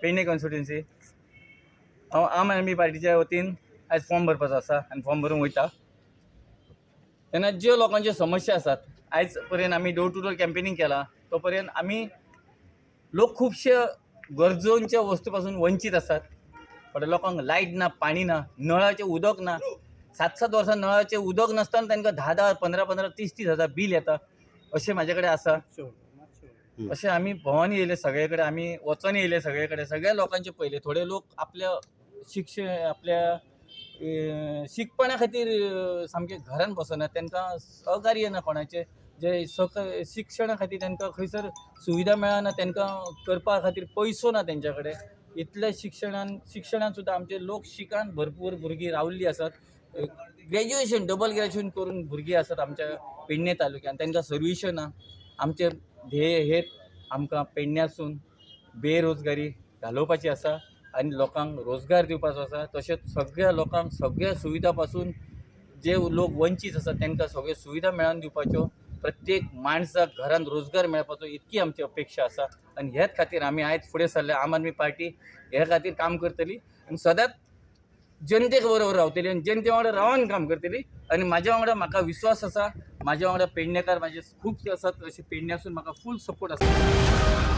Pedne constituency. हांव आम आदमी पार्टीच्या वतीन आयज फॉर्म भरपाचो आसा आनी फॉर्म भरूंक वयता तेन्ना ज्यो लोकांच्यो समस्या आसात, आयज पर्यंत आमी डोर टू डोर कॅम्पेनींग केलां, तो पर्यंत आमी लोक खुबशे गरजोंच्या वस्तू पासून वंचीत आसात. थोड्या लोकांक लायट ना, पाणी ना, नळाचें उदक ना. 7-7 वर्सां नळाचें उदक नासतना तांकां 10-10, 15-15, 30-30 हजार बील येता अशें म्हाजे कडेन आसा. अशें आमी भोंवन येयले सगळे कडेन, आमी वचोन येयले सगळे कडेन, सगळ्या लोकांचे पयले. थोडे लोक आपल्या शिक्षण, आपल्या शिकपणा खातीर सामके घरान बसना, तांकां सहकार्य ना कोणाचें, जे शिक्षणा खातीर तांकां खंयसर सुविधा मेळना, तांकां करपा खातीर पयसो ना तेंच्या कडेन. इतल्या शिक्षणान सुद्दां आमचे लोक शिकान भरपूर भुरगीं रावल्लीं आसात. ग्रॅज्युएशन, डबल ग्रॅज्युएशन करून भुरगीं आसात आमच्या पेडणे तालुक्यान, तांकां सर्विसो ना. आमचें ध्येय हेच, आमकां पेडण्यासून बेरोजगारी घालोवपाची आसा आनी लोकांक रोजगार दिवपाचो आसा. तशेंच सगळ्या लोकांक सगळ्या सुविधा पासून जे लोक वंचीत आसात तांकां सगळ्यो सुविधा मेळोवन दिवपाच्यो, प्रत्येक माणसाक घरान रोजगार मेळपाचो, इतकी आमची अपेक्षा आसा. आनी हेच खातीर आमी आयज फुडें सरले. आम आदमी पार्टी हे खातीर काम करतली आनी सदांच जनतेक बरोबर रावतली आनी जनते वांगडा रावन काम करतली. आनी म्हाज्या वांगडा म्हाका विश्वास आसा, म्हाज्या वांगडा पेडणेकार म्हाजे खूब आसात. अशे पेडण्यासून म्हाका फूल सपोर्ट आसा.